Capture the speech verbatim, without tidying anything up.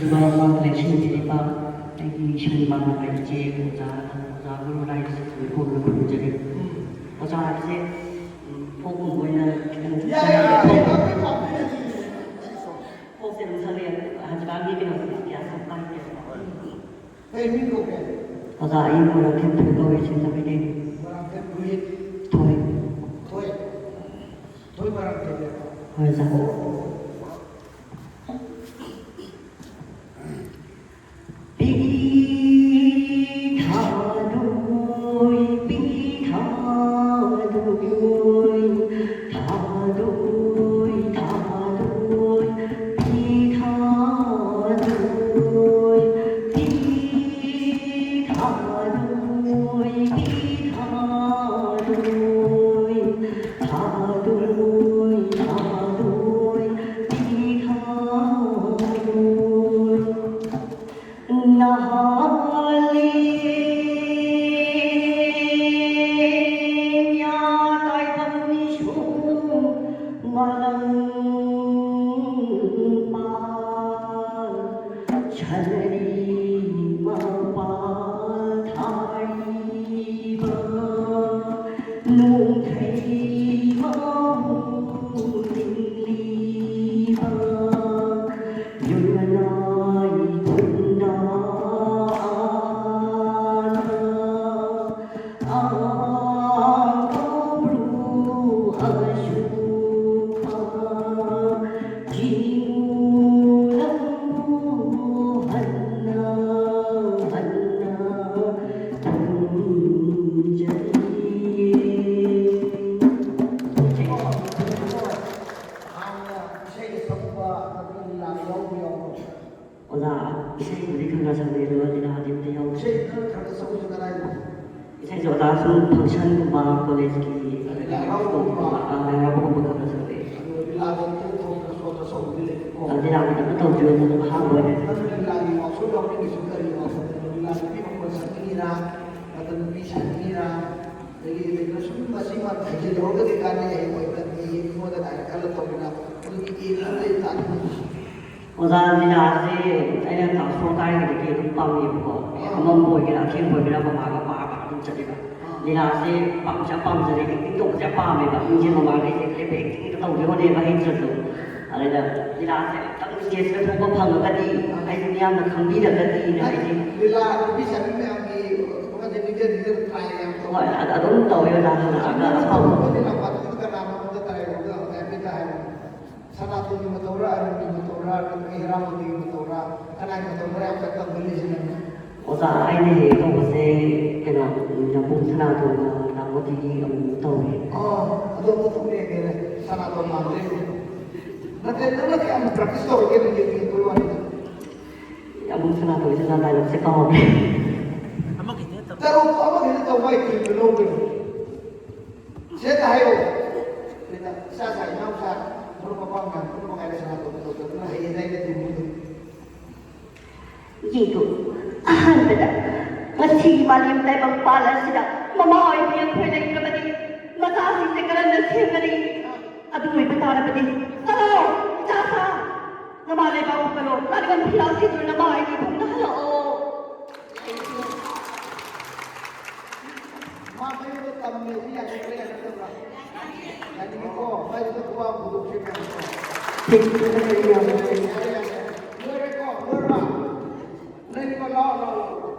ꯃꯔꯛ ꯃꯔꯛꯇ ꯂꯦꯡꯁꯤꯟꯕꯤꯔꯤꯕ ꯑꯩꯒꯤ ꯏꯁꯨꯡ ꯏꯃꯥꯟꯅꯕ ꯏꯆꯦ ꯑꯣꯖꯥ, ꯑꯣꯖꯥ ꯒꯨꯔꯨ ꯔꯥꯏꯁ ꯒꯣꯀꯨꯜꯅ ꯈꯨꯔꯨꯝꯖꯔꯤ꯫ ꯑꯣꯖꯥ ꯍꯥꯏꯕꯁꯦ, ꯎꯝ, ꯐꯣꯛꯀꯨꯝꯕ ꯑꯣꯏꯅ ꯈꯤꯇꯪ ꯌꯥꯏ, ꯌꯥꯏ, ꯌꯥꯏ, ꯌꯥꯏ, ꯌꯥꯏ, ꯌꯥꯏ꯫ ꯐꯣꯛꯁꯦ ꯑꯗꯨꯝ ꯁꯛꯂꯛꯑꯦ꯫ ꯍꯧꯖꯤꯛꯀꯥꯟꯒꯤ ꯀꯩꯅꯣꯁꯦ ꯀꯌꯥ ꯁꯛꯄ ꯍꯩꯇꯦꯕ꯫ ꯀꯩ ꯃꯤꯡ ꯀꯧꯒꯦ? ꯑꯣꯖꯥ, ꯑꯩ ꯃꯣꯏꯔꯥꯡꯊꯦꯝ ꯊꯣꯏ ꯀꯧꯏ, ꯁꯦꯟꯖꯕꯩꯗꯩꯅꯤ꯫ ꯃꯣꯏꯔꯥꯡꯊꯦꯝ ꯔꯣꯍꯤꯠ꯫ ꯊꯣꯏ꯫ ꯊꯣꯏ? ꯊꯣꯏ ꯃꯣꯏꯔꯥꯡꯊꯦꯝꯅꯦꯕ? ꯍꯣꯏ, ꯑꯣꯖꯥ꯫ ꯑꯣ꯫ ꯄꯤ ꯊꯥꯗꯣꯏ, ꯄꯤ ꯊꯥꯗꯣꯏ, ꯊꯥꯗꯣꯏ, ꯊꯥꯗꯣꯏ, ꯄꯤ ꯊꯥꯗꯣꯏ, ꯄꯤ ꯊꯥꯗꯣꯏ, ꯄꯤ ꯊꯥꯗꯣꯏ, ꯊꯥꯗꯣꯏ, ꯊꯥꯗꯣꯏ, ꯄꯤ ꯊꯥꯗꯣꯏ꯫ ꯅꯍꯥꯟ ꯂꯦꯡꯌꯥ ꯇꯥꯏꯕꯪ ꯃꯤꯁꯨ ꯃꯥꯂꯪ ꯄꯥꯟ ꯁꯅꯔꯤ ꯃꯄꯥꯟ ꯊꯥꯔꯤꯕ ꯅꯣꯡꯊꯩ ꯃꯍꯨꯝ ꯂꯤꯡꯂꯤꯕ ꯌꯨꯝꯅꯥꯏ ꯈꯨꯟꯗꯥ ꯑꯥꯟꯕ ꯑꯥ ꯀꯧꯕ꯭ꯔꯨ ꯑꯁꯨꯛꯄ ꯆꯤꯡꯉꯨ ꯅꯪꯕꯨ ꯍꯟꯅ ꯍꯟꯅ ꯈꯨꯔꯨꯝꯖꯔꯤ꯫ ꯍꯥꯟꯅ ꯏꯁꯩ ꯁꯛꯄ ꯅꯨꯄꯤ ꯂꯤꯂꯥ ꯌꯥꯎꯕ ꯌꯥꯎꯕ꯭ꯔꯣ? ꯑꯣꯖꯥ, ꯏꯁꯩꯕꯨꯗꯤ ꯈꯔ ꯈꯔ ꯁꯛꯂꯛꯑꯦ, ꯑꯗꯨꯒ ꯂꯤꯂꯥꯗꯤ ꯑꯝꯇ ꯌꯥꯎꯗꯦ꯫ ꯏꯁꯩ ꯈꯔ ꯈꯔ ꯁꯛꯎꯁꯦ ꯀꯗꯥꯏꯗ? ꯏꯁꯩꯁꯦ ꯑꯣꯖꯥ ꯁꯨꯝ functionꯒꯨꯝꯕ, collegeꯀꯤ ꯂꯥꯏ ꯍꯔꯥꯎꯕꯒꯨꯝꯕ? ꯑꯥ, ꯂꯥꯏ ꯍꯔꯥꯎꯕꯒꯨꯝꯕ ꯈꯔ ꯈꯔ ꯁꯛꯂꯛꯑꯦ꯫ ꯑꯗꯣ ꯂꯤꯂꯥꯗ ꯑꯝꯇ ꯊꯣꯛꯇꯅ ꯈꯣꯠꯇꯅ ꯁꯛꯎꯕꯗꯤ ꯂꯩꯇꯦꯀꯣ? ꯑꯥ, ꯂꯤꯂꯥꯒꯤꯗꯤ ꯑꯝꯇ ꯇꯧꯗ꯭ꯔꯤ ꯑꯣꯖꯥ, ꯑꯗꯨꯝ ꯑꯍꯥꯟꯕ ꯑꯣꯏꯔꯦ꯫ ꯅꯪꯅ ꯂꯤꯂꯥꯒꯤ ꯋꯥꯛꯁꯣꯞ ꯌꯥꯎꯅꯤꯡꯉꯤꯁꯤ ꯀꯔꯤ ꯋꯥꯈꯜꯗꯅꯣ? ꯂꯤꯂꯥ ꯅꯨꯄꯤ ꯃꯈꯣꯟ ꯁꯛꯅꯤꯡꯉꯤꯔꯥ? ꯅꯠꯇ꯭ꯔꯒ ꯅꯨꯄꯤ ꯁꯛꯅꯤꯡꯉꯤꯔꯥ? ꯑꯗꯒꯤ ꯂꯩꯗꯅ ꯁꯨꯝ ꯃꯁꯤꯃ ꯍꯩꯖꯤꯜꯍꯧꯔꯒꯗꯤ ꯀꯥꯟꯅꯩ, ꯍꯌꯦꯡ ꯑꯣꯏꯕꯗꯤ ꯑꯩꯉꯣꯟꯗ direct ꯈꯜꯂ ꯇꯧꯕꯅ ꯑꯗꯨꯒꯤ aim ꯑꯃ ꯂꯩ ꯇꯥꯔꯗꯤ꯫ ꯑꯣꯖꯥ, ꯂꯤꯂꯥꯁꯦ ꯑꯩꯅ ꯀ꯭ꯂꯥꯁ ꯐꯣꯔ ꯀꯥꯔꯤꯉꯩꯗꯒꯤ ꯑꯗꯨꯝ ꯄꯥꯝꯃꯦꯕꯀꯣ꯫ ꯑꯃꯝꯕ ꯑꯣꯏꯒꯦꯔꯥ, ꯑꯊꯦꯡꯕ ꯑꯣꯏꯒꯦꯔꯥ, ꯃꯃꯥꯒ ꯄꯥꯔ ꯄꯥꯔ ꯑꯗꯨꯝ ꯆꯠꯂꯦꯕ꯫ ꯂꯤꯂꯥꯁꯦ ꯄꯥꯝꯁꯨ ꯌꯥꯝ ꯄꯥꯝꯖꯔꯦ, ꯑꯦꯛꯇꯤꯡ ꯇꯧꯕꯁꯦ ꯌꯥꯝ ꯄꯥꯝꯃꯦꯕ꯫ ꯃꯤꯁꯦ ꯃꯃꯥꯡꯗ ꯑꯩꯁꯦ ꯂꯦꯞꯄ ꯑꯦꯛꯇꯤꯡ ꯇꯧꯒꯦ ꯍꯣꯠꯅꯩꯕ, ꯍꯩꯇ꯭ꯔꯁꯨ꯫ ꯑꯗꯨꯗ ꯂꯤꯂꯥꯁꯦ ꯑꯝꯇꯪ ꯁ꯭ꯇꯦꯖꯇ ꯊꯣꯛꯄ ꯐꯪꯉꯒꯗꯤ, ꯑꯩꯁꯦ ꯃꯤꯌꯥꯝꯅ ꯈꯪꯕꯤꯔꯒꯗꯤꯅ ꯑꯩꯁꯦ ꯂꯤꯂꯥ ꯅꯨꯄꯤ ꯁꯥꯕꯤ ꯃꯌꯥꯝꯒꯤ ꯊꯣꯛꯂꯛꯀꯗꯣꯏ ꯃꯤꯗꯤꯌꯥ ꯂꯤꯗꯔ ꯇ꯭ꯔꯥꯏ ꯌꯥꯝ ꯇꯧꯕ꯫ ꯍꯣꯏ, ꯑꯗ ꯑꯗꯨꯝ ꯇꯧꯋꯦ ꯑꯣꯖꯥ, ꯍꯜꯂꯛꯑꯒ ꯑꯅꯧꯕ ꯑꯐꯥꯎꯕ꯫ ꯂꯤꯂꯥ ꯄꯥꯔꯇꯤꯗꯨ ꯀꯅꯥꯅꯣ ꯑꯝꯇ ꯇ꯭ꯔꯥꯏ ꯇꯧꯕꯗ ꯍꯥꯏꯐꯦꯠꯇ ꯍꯥꯏꯔꯣ꯫ ꯁꯅꯥꯇꯣꯟꯒꯤ ꯃꯇꯧꯔ, ꯑꯔꯨꯟꯒꯤ ꯃꯇꯧꯔ, ꯅꯠꯇ꯭ꯔꯒ ꯍꯦꯔꯥꯃꯣꯇꯤꯒꯤ ꯃꯇꯧꯔ, ꯀꯅꯥꯒꯤ ꯃꯇꯧꯔ ꯌꯥꯝ ꯀꯟꯅ ꯇꯧꯒꯜꯂꯤꯁꯤꯅ? ꯑꯣꯖꯥ, ꯑꯩꯅ ꯍꯦꯛ ꯇꯧꯕꯁꯦ ꯀꯩꯅꯣ, ꯅꯕꯨꯡ ꯁꯅꯥꯇꯣꯟꯒ ꯗꯥꯃꯣꯗꯤꯒꯤ ꯑꯃꯨꯛ ꯇꯧꯋꯦ꯫ ꯑꯣ, ꯑꯗꯣ ꯑꯝꯇ ꯊꯣꯛꯂꯛꯑꯒꯦꯅꯦ, ꯁꯅꯥꯇꯣꯟ ꯃꯥꯟꯗ꯭ꯔꯦ꯫ ꯅꯠꯇꯦ, ꯅꯪꯅ ꯀꯌꯥꯝ ꯄ꯭ꯔꯦꯛꯇꯤꯁ ꯇꯧꯔꯒꯦ ꯅꯪꯒꯤ ꯌꯦꯡꯕꯒꯤ ꯋꯥꯅꯤꯗ꯫ ꯅꯕꯨꯡ ꯁꯅꯥꯇꯣꯟꯁꯤꯅ ꯗꯥꯏꯂꯣꯛꯁꯦ ꯀꯥꯎꯔꯦ꯫ ꯇꯔꯨꯛ ꯑꯃꯒꯤꯗ ꯇꯧꯕ ꯍꯩꯇ꯭ꯔꯤꯕ ꯂꯧꯗꯣꯏꯅꯣ? ꯁꯤꯗ ꯍꯥꯏꯌꯣ꯫ ꯁꯤꯗ ꯏꯆꯥ ꯁꯥ ꯏꯅꯥꯎ ꯁꯥ ꯃꯔꯨꯞ ꯃꯄꯥꯡ ꯃꯌꯥꯝ ꯄꯨꯝꯅꯃꯛ ꯍꯥꯏꯔꯦ ꯁꯅꯥꯇꯣꯟ ꯇꯧꯗꯅ ꯍꯩꯌꯦ ꯍꯥꯏꯅ ꯇꯤꯟꯕꯗꯣ꯫ ꯌꯦꯡꯉꯨ, ꯑꯍꯥꯟꯕꯗ ꯃꯁꯤꯒꯤ ꯃꯥꯂꯦꯝ ꯇꯥꯏꯕꯪꯄꯥꯜ ꯑꯁꯤꯗ ꯃꯃꯥ ꯑꯣꯏꯕꯤ ꯑꯩꯈꯣꯏ ꯂꯩꯇ꯭ꯔꯕꯗꯤ ꯃꯆꯥꯁꯤꯡꯁꯦ ꯀꯔꯝꯅ ꯁꯦꯝꯒꯅꯤ? ꯑꯗꯨ ꯑꯣꯏꯕ ꯇꯥꯔꯕꯗꯤ, ꯆꯠꯂꯣ, ꯏꯆꯥ ꯁꯥ, ꯅꯃꯥ ꯂꯩꯕꯥꯛ ꯄꯨꯀꯠꯂꯣ, ꯂꯥꯏꯔꯤꯛ ꯐꯤꯔꯥꯜ ꯊꯤꯗꯨꯅ ꯅꯃꯥ ꯑꯩꯒꯤ ꯏꯃꯨꯡꯗ ꯍꯜꯂꯛꯑꯣ꯫ ꯃꯥ ꯃꯌꯨꯝꯗ ꯇꯝꯃꯦꯗꯤ ꯌꯥꯒꯗ꯭ꯔꯥ ꯌꯥꯒꯗꯕ꯭ꯔꯥ? ꯌꯥꯅꯤꯡꯉꯤꯀꯣ, ꯃꯥꯏꯗꯨꯗ ꯈꯨꯕꯥꯛ ꯈꯨꯗꯣꯛꯁꯦ ꯀꯩꯅꯣ꯫ ꯊꯦꯡꯅ ꯂꯩ ꯌꯥꯕ꯫ ꯌꯥꯔꯦ, ꯌꯥꯔꯦ꯫ ꯂꯣꯏꯔꯦꯀꯣ, ꯂꯣꯏꯔꯕ? ꯂꯩꯔꯤꯕ, ꯂꯥꯛꯑꯣ, ꯂꯥꯛꯑꯣ, ꯂꯥꯛꯑꯣ꯫